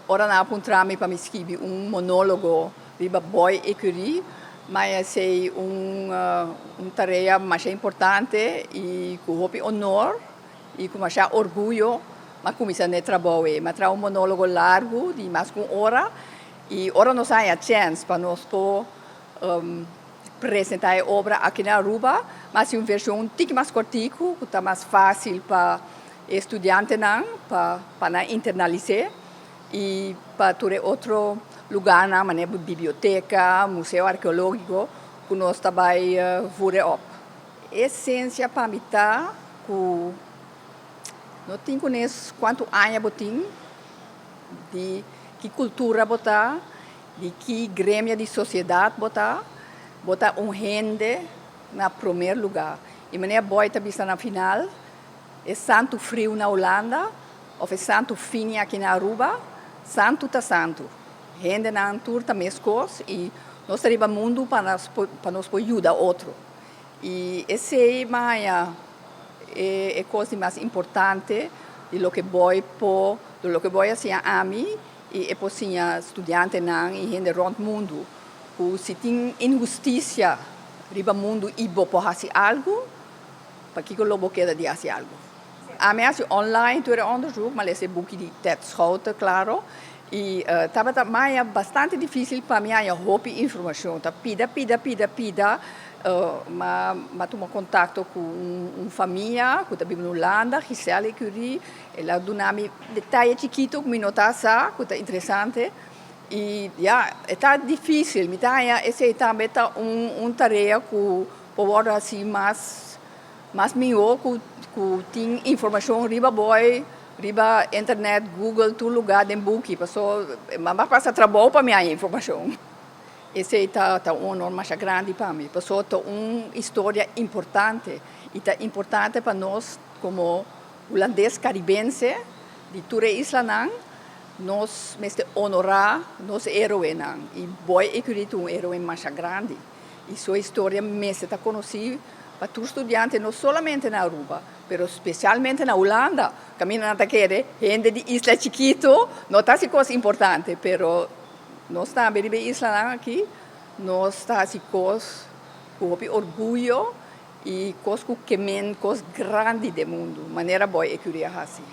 Ora nan a puntra mi pa mi skibi un monólogo riba Boy Ecury, mi a hasi un tarea masha importante i ku hopi honor i ku masha orguyo m'a kuminsá na e trabou ei. M'a traha un monólogo largu di mas ku un ora i ora nos a haña chèns pa nos por presentá e obra aki na Aruba, m'a hasi un vershon un tiki mas kòrtiku ku ta mas fásil pa e studiantenan pa nan internalis'é i pa tur e otro lugarnan manera biblioteka, museo arkeológiko ku nos ta bai voer e op. E esensia pa mi ta ku no tin kunes kuantu aña bo tin, di ki kultura bo ta, di ki gremio di sosiedat bo ta, bo ta un hende na promer lugá. I manera Boy ta bisa na final, E santu friu na Hulanda of e santu fini aki na Aruba, santu ta santu. Hendenan tur ta meskos i nos ta riba mundu pa nos pa nos por yuda otro. I esei mi a haña e e kos di mas importante di loke Boy por, di loke Boy a siña ami i e por siña studiantenan i hende rònt mundu ku si tin inhustisia riba mundu i bo por hasi algu, Pakiko lo bo keda di hasi algu? Ami a hasi online tur e onderzoek, m'a lesa e buki di Ted Schouten, klaro, i tabata maya bastante difísil pa mi haña hopi informashon. Ta pida, pida, pida, pida, m'a m'a tuma kontakto ku un famia ku ta biba na Hulanda, Giselle Ecury, el a duna mi detaye chikitu ku mi no ta sa, ku ta interesante. I ya, e ta difísil, mi ta haña esei tambe ta un tarea ku Por wòrdu hasi mas mas mihó ku ku tin informashon riba boy, riba internet, google, tur lugá den buki paso m'a pasa trabou pa mi haña informashon. Esei ta ta un honor masha grandi pa mi paso ta un historia importante i ta importante pa nos komo hulandes karibense di tur e islanan nos mester honorá nos héroenan i Boy Ecury ta un héroe masha grandi. Y su historia mester ta conoci pa tur studiante no solamente na Aruba, pero specialmente na Hulanda. Caminda nan ta kere hende di isla chikito no ta haci cos importante, pero nos tambe riba e islanan aki nos ta haci cos cu hopi orguyo y cos cu ke men cos grandi den mundo, manera Boy Ecury a haci.